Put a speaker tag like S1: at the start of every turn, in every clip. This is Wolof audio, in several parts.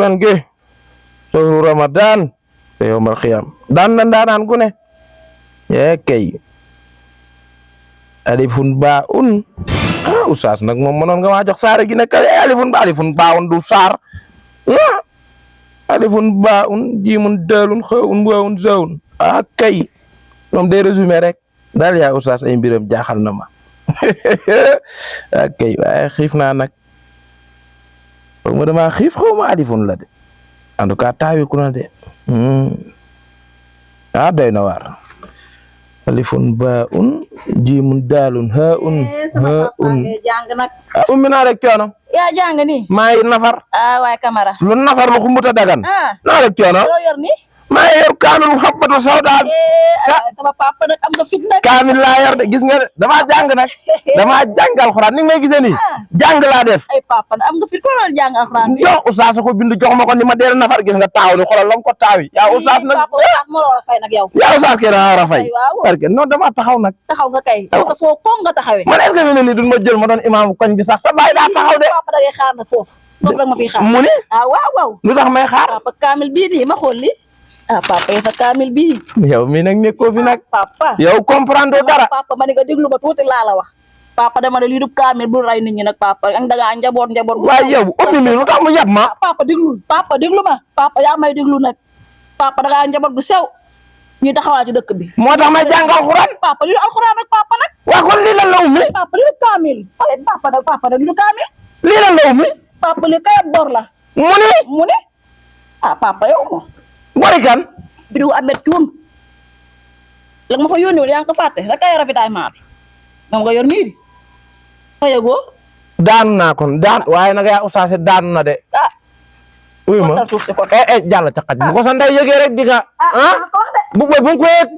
S1: man ge so Ramadan te yowmal khiyam dan na ndaanaan gu ne kay alifun baun oustaz nag moom mënoon nga maa jox saare gi nekk alifun baun du saar alifun baun jiimun daalun xaun waawun zawun kay moom day résumé rek daal yaa oustaz ay mbiram jaaxal na ma kay waaye xiif naa nag foog ma dama xiif xaw ma alifun la de en tout cas taawiku na de doy na waar alifun baun jiimun daalun haun
S2: jàng nag
S1: ummi naa rek coono
S2: yaa jàng ni
S1: maa ngi nafar
S2: waay Camara
S1: lu nafar lu xumbuta dagan naa rek coono
S2: loo yor ni
S1: maa ngi yor kaamil Muhammadu Sawdaan
S2: sama papa nag am nga fit nag
S1: kaamil laa yor de gis nga de damaa jàng nag damaa jàng alxuraan ni nga may gisee nii jàng laa def
S2: ay papa nag am nga fit ko doon jàng alxuraan bi
S1: yow oustaz ko bind jox ma ko ni ma deel nafar gis nga taaw ni xoolal lam ko taawi yaa oustaz nag
S2: moo la war a fay nag yow
S1: yaa oustaz kee daa war a fay parce que non damaa taxaw nag
S2: taxaw nga kay ko foo ko nga taxawee
S1: man est-ce que fi ne nii duñ ma jël ma doon imaamu koñ bi sax sa baay daa taxaw de
S2: papa da ngay xaar nag foofu foofu rek ma fiy xaar
S1: mu ni
S2: waaw
S1: lu tax may xaar
S2: papa kaamil bii nii ma xool li papa yi sa kaamil bii
S1: yow mii nag nekkoo fi nag
S2: papa
S1: yow comprendre dara
S2: papa ma ni nga déglu ma tuuti laa la wax papa dama ne lii du kaamil bu ray nit ñi nag papa ak dangaa njaboot
S1: waaye yow ummi mi lu tax mu yab ma
S2: papa déglu ma papa yaa may déglu nag papa dangaa njaboot bu sew ñuy taxawaa ci dëkk bi
S1: moo tax may jàng alxuraan
S2: papa lii du alxuraan nag papa nag
S1: waa kon lii lan la ummi
S2: papa lii du kaamil papa nag lii du kaamil
S1: lii lan la ummi
S2: papa lii kayab bor la mu ni papa yow mo
S1: bori kan
S2: bidigu amet cuun la ma fa yónni woon yaa ngi ko fàtte rek ay ravitaillement bi moom nga yor nii di fayagoo
S1: daanu naa kon waaye nag yaa oustaz daanu na de uyu ma jàll ca xaj bu ko sa ndey yëgee rek di nga bu ko yëg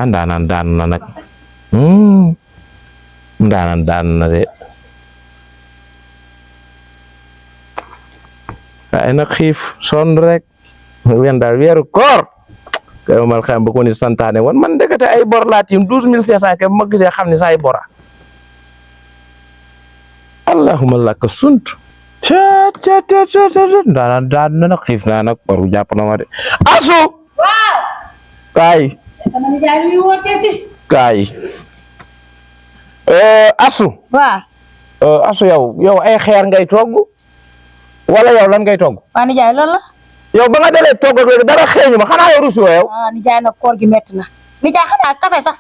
S1: ndaanaan daanu na nag ndaanaan daanu na de waaye nag xiif sonn rek wen daal weeru koor kay mal xam ba ko nit santaane woon man ndekete ay bor laa tiim 12500 ke ma gisee xam ne sa ay bora allahumma laka sunt daan na nag xiif naa nag boru jàpp na ma de asu
S2: waaw
S1: kaay
S2: sama nijaay luy wooteeti
S1: kaay asu
S2: waaw
S1: asu yow ay xeer ngay togg wala yow lan ngay togg
S2: waa nijaay loolu la
S1: yow ba nga dalee togg ak dara xeeñu ma xanaa yow rusu yow
S2: nijaay nag koor gi metti na nijaay xanaa café sax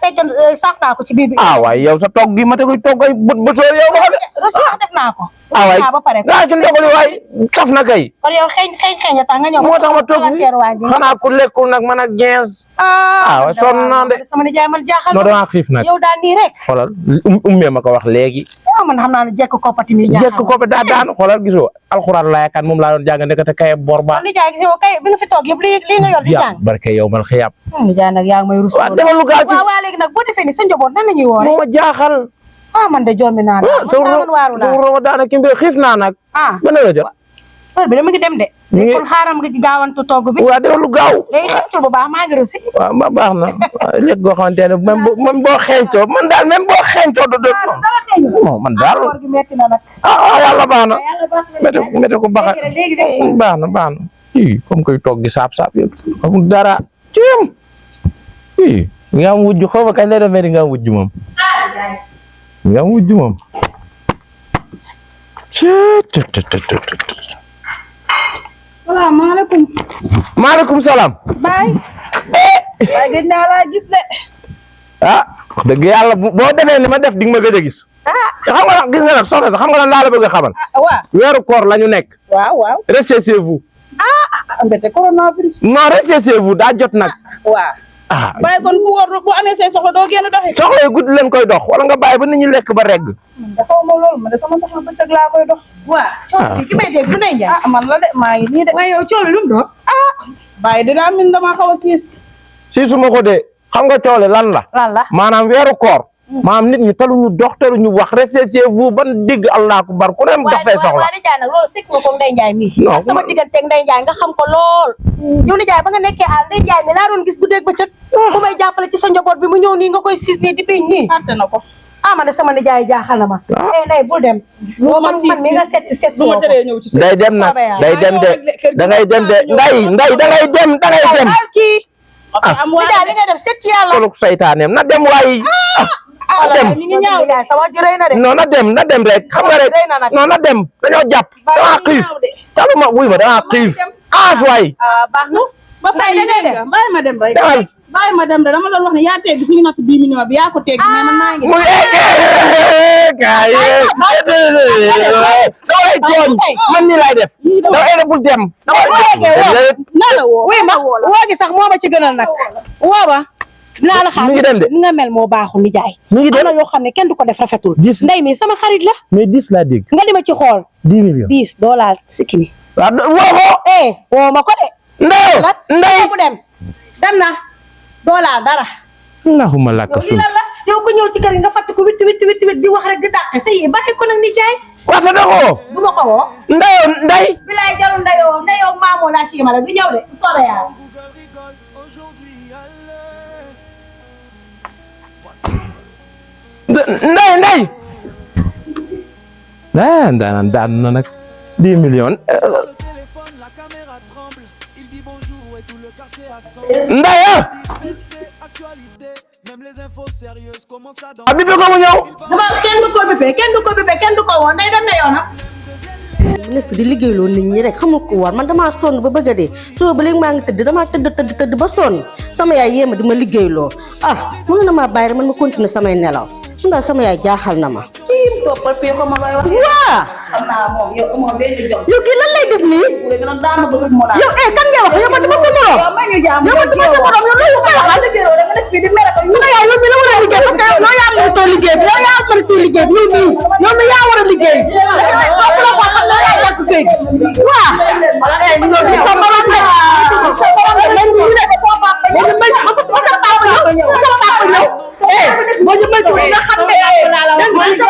S2: saaf naa ko ci biir bi
S1: waaye yow sa togg gi ma te koy togg ay bëtoor yow ba
S2: rusu sax def naa ko
S1: waay
S2: ba pare
S1: gaa ci ndogali waay saf na kay
S2: kon yow xeeñ tax nga ñëw
S1: moo tax ma togg xanaa ku lekkul nag man ak 15 waaw sonn naa de
S2: sama nijaay man jaaxal
S1: non dama xiif nag
S2: yow daal nii rek
S1: xoolal ummee ma ko wax léegi
S2: man xam naa ne jekk koppati mi jaaxal
S1: jekk koppati daa daan xoolal gisoo alxuraan laa yaakaar moom laa doon jàng ndekete kay bor ba
S2: nijaay yow kay bi nga fi toog yëpp lii nga yor di jàng
S1: barke yow mal xiyab
S2: nijaay nag yaa ngi may rus
S1: waaw defal lu gaaw ci
S2: waaw léegi nag boo defee ni sa njaboot nan la ñuy woore
S1: moo ma jaaxal
S2: man de jommi naa man waaru naa
S1: sa Ramadan ki mbir xiif naa nag ba na la jot
S2: heure bi dama ngi dem de kon xaaral ma gaawantu togg bi
S1: waaw defal lu gaaw
S2: léegi xeeñtul bu baax maa ngi rusi
S1: waaw ma baax na lekk goo xamante ne même boo xeeñtoo man daal même boo xeeñtoo do man daal
S2: koor gi metti na nag
S1: yàlla baax na mété ko baax baax na comme koy toog gi saab-saab yëpp amul dara ciim nga am wujj xaw ma kañ lay def nga am wujj moom
S2: salaamaaleykum.
S1: maaleykum salaam.
S2: baay. waaye gëj naa laa gis de.
S1: dëgg yàlla boo defee ni ma def di nga ma gëj a gis. xam nga nag gis nga nag soxna sax xam nga lan laa la bëgg a xamal.
S2: waaw
S1: weeru koor la ñu nekk.
S2: waaw.
S1: restez chez vous.
S2: mbete coronavirus.
S1: non restez chez vous daa jot nag.
S2: waaw. bàyyi kon ku wóor bu amee say soxla doo génn doxi.
S1: soxla yu guddi leen koy dox wala nga bàyyi ba nit ñi lekk ba regg.
S2: man dafa ma loolu man de sama soxla bëccëg laa koy dox. waaw ki may dégg du Ndeye Ndiaye. man la de maa ngi nii de. waaye yow coono lu mu doon. bàyyi dinaa min damaa xaw a siis.
S1: siisu ma ko de xam nga coole lan la.
S2: lan la
S1: maanaam weeru koor. maanaam nit ñi taluñu dox taluñu wax restez chez vous ban digg allah akbar ku dem dox fay soxla.
S2: waaye Ndeye Ndiaye nag loolu sikk nga ko Ndeye Ndiaye mii.
S1: non
S2: sama digganteeg Ndeye Ndiaye nga xam ko lool. yow Ndeye Ndiaye ba nga nekkee àll Ndeye Ndiaye mi laa doon gis guddeeg bëccëg. mu may jàppale ci sa njaboot bi mu ñëw nii nga koy siis nii di biñ nii. fàtte na ko.
S3: man de sama nijaay jaaxal na ma. Ndeye bul dem. man mi nga seet si seet si woo ko.
S1: day dem nag day dem de da ngay dem de nday da ngay dem
S3: nijaay li ngay def seet ci yàlla.
S1: koluk saytaaneem na dem waay dem
S3: nijaay sama jurey na de.
S1: non na dem rek xam nga rek non na dem dañoo jàpp dama xiif taluma wuy ma dama xiif waay
S2: baax na ba fay la dégg nga bàyyi ma dem rek
S1: demal
S2: bàyyi ma dem rek dama doon wax ne yaa tegg suñu natt 10 millions bi yaa ko tegg mais man maa ngi
S1: muy gaay daway tooñ man ni lay def daw bul dem
S2: na la woo
S3: oui ma woo gi sax moo ma ci gënal nag woo ba naa la xaar
S1: mi ngi dem de
S3: ni nga mel moo baaxul nijaay
S1: mi ngi dem
S3: am na yoo xam ne kenn du ko def rafetul ndey mi sama xarit la
S1: mais 10 laa dégg
S3: nga di ma ci xool
S1: 10 millions
S3: 10 dollars sikini
S1: woo ko
S3: woo ma ko de
S1: ndey
S3: mu dem na dollar dara
S1: allahumma laka sul
S3: yow ko ñëw ci kër gi nga fàtte ko witt di wax rek di dàqe sa yi bàyyi ko nag nijaay
S1: waxta dako
S3: du ma ko woo
S1: ndey
S3: bilaay jarul ndeyoo maamoo laa ci yemale du ñëw de soobee yàlla
S1: ndey daan na nag 10 millions ndey abi bi ko mu ñëw
S3: dama kenn du ko woo ndey dem na yoonam mu ne fi di liggéeyloo nit ñi rek xamul ko war man damaa sonn ba bëgg a dee suba ba léegi maa ngi tëdd damaa tëdd ba sonn sama yaay yéema di ma liggéeyloo mënu na maa bàyyi rek man ma continuer samay nelaw su ndax sama yaay jaaxal na ma
S2: toppal fii ko ma lay wax
S3: waa
S2: xam naa moom yow amoo benn jom
S3: yow kii lan lay def nii yow kan ngay wax yow ma dama sa morom yow ma dama sa morom yow loolu koy waxal sama yaay yow mi la war a liggéey parce que yow yaa mënatoo liggéey bi yow yaa mënatoo liggéey bi yow mi yaa war a liggéey boobu la ko xam ne yaa jàpp këy waa ñoo sa morom rek sa morom rek lañ ñu ne boo ñu may ba sa papa ñëw boo ñu may tuuti nga xam ne sa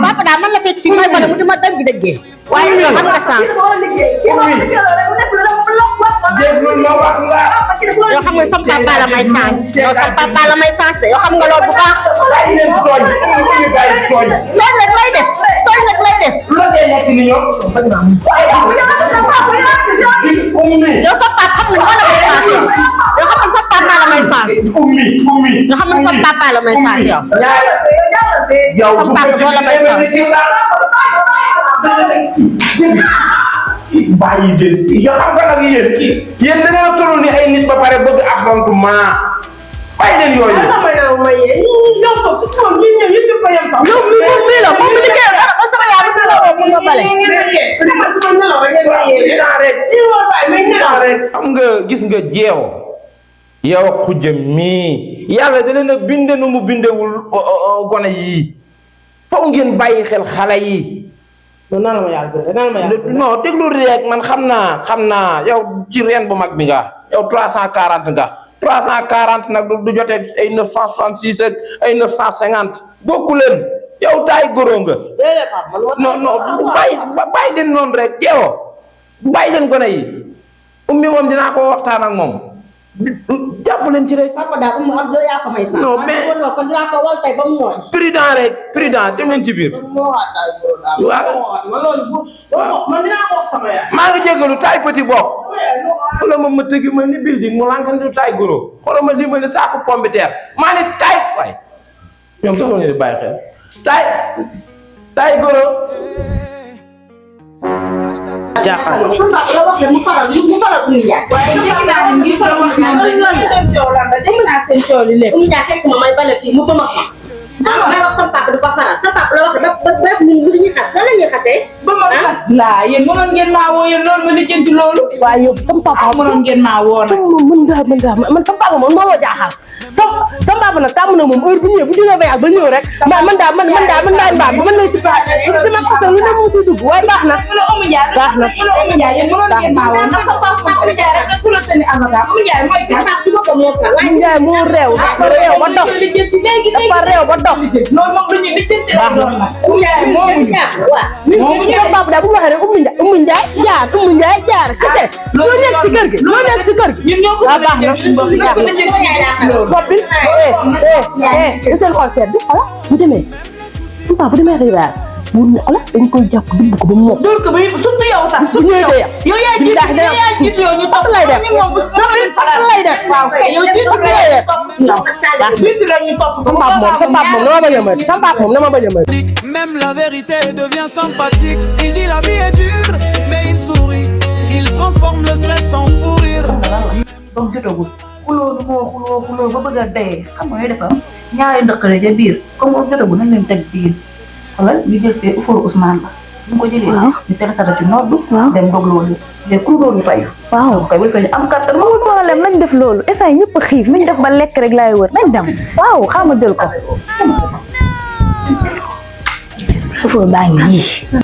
S3: papa daal man la fekk fi may bale mu di ma dëgg waaye am nga sens yoo xam nga sama papa la may sens yow sama papa la may sens de yoo xam nga loolu bu baax tooñ rek lay def yow sa papa xam nga ni ma la may sens yow xam nga sa papa la may sens yoo xam nga sa papa la may sens yow sa papa moo la may sens
S1: bàyyi de yoo xam nga nag yéen da ngeen a toll ni ay nit ba pare bëgg affrontement bàyyi leen yooyu
S2: yow sax si tool bi ñëw yëpp ko yem
S3: yow mi la moom mi liggéey dara ba sama yaay bi la woo pour nga bale
S1: xam nga gis nga jeew yow xujjam mii yàlla da leen a binde nu mu bindewul gone yii foog ngeen bàyyi xel xale yi non déglu rek man xam naa yow ci reen bu mag bi nga yow 340 nga 340 nag du jotee ay 966 ak ay 950 bokku leen yow taay góoroo nga non bàyyi leen noonu rek jeewo bàyyi leen gone yi ummi moom dinaa ko waxtaan ak moom jàpp leen ci rek.
S3: papa daal am yaa ko may sax.
S1: non mais
S3: kon dinaa ko wal tey ba mu nooy.
S1: prudent rek prudent dem leen ci biir.
S2: man dinaa ko wax sama yaay.
S1: maa ngi jégalu taay petit bokk. xoolal ma ma tëggi ma ni building mu lànk ni taay goro xoolal ma lii ma ni saako pomme de terre maa ni taay waay ñoom sax ngeen di bàyyi xel taay goro.
S3: jaaxal la wax mu faral ñu jaay.
S2: waaye njëkk naa ne ngir faral wax naan seen coow lan la dégg naa seen coow li lépp.
S3: mu jaay fekk ma may bale fii mu ba ma ko. may wax sama papa du ko faral sama papa la wax ba ñun ñu ñuy xas nan la ñuy xasee.
S2: ba ma ko laa yéen mënoon ngeen maa woo yéen loolu ma lijjanti loolu.
S3: waaye yow sama papa
S2: mënoon ngeen maa woo nag.
S3: man sama papa moom moo ma jaaxal. sama papa nag tàmm na moom heure bu ñëwee bu jógee voyage ba ñëw rek man daal mbaam man lay ci baax dama ko sa lu ne mu si dugg waaye baax na baax na Ndiaye moo réew dafa réew ba dox dafa réew ba dox baax na sa papa daal bu waxee rek Umu Ndiaye jaar kese loo nekk si kër gi waaw baax na boppi lu seen xol sedd ala bu demee su papa bu demee xibaar mu ne ala dañ koy jàpp dugg ko ba mu mokk
S2: surtout yow sax surtout yow yaa jiitu yow ñu topp
S3: lay def
S2: waaw kay yow jiitu rek ñu topp
S3: sa papa moom na ma bañ a mën sa papa moom na ma bañ a mën
S4: Même la vérité devient sympathique. Il dit la vie est dure, mais il sourit. Il transforme le stress en fou rire.
S2: ba mu jotagul xuloo ba bëgg a dee xam nga dafa am ñaari ndëkkale ca biir comme moom jotagul nañ leen teg biir xoolal ñu jël fee ufóoru Ousmane ba ñu ko jëlee ñu teg sara ci nodd dem dog loolu léegi ku loolu fayu
S3: waaw
S2: kay bu fekkee am kattan
S3: amul problème nañ def loolu essay ñëpp a xiif nañ def ba lekk rek laay wër nañ dem waaw xaama jël ko ufóor baa ngi nii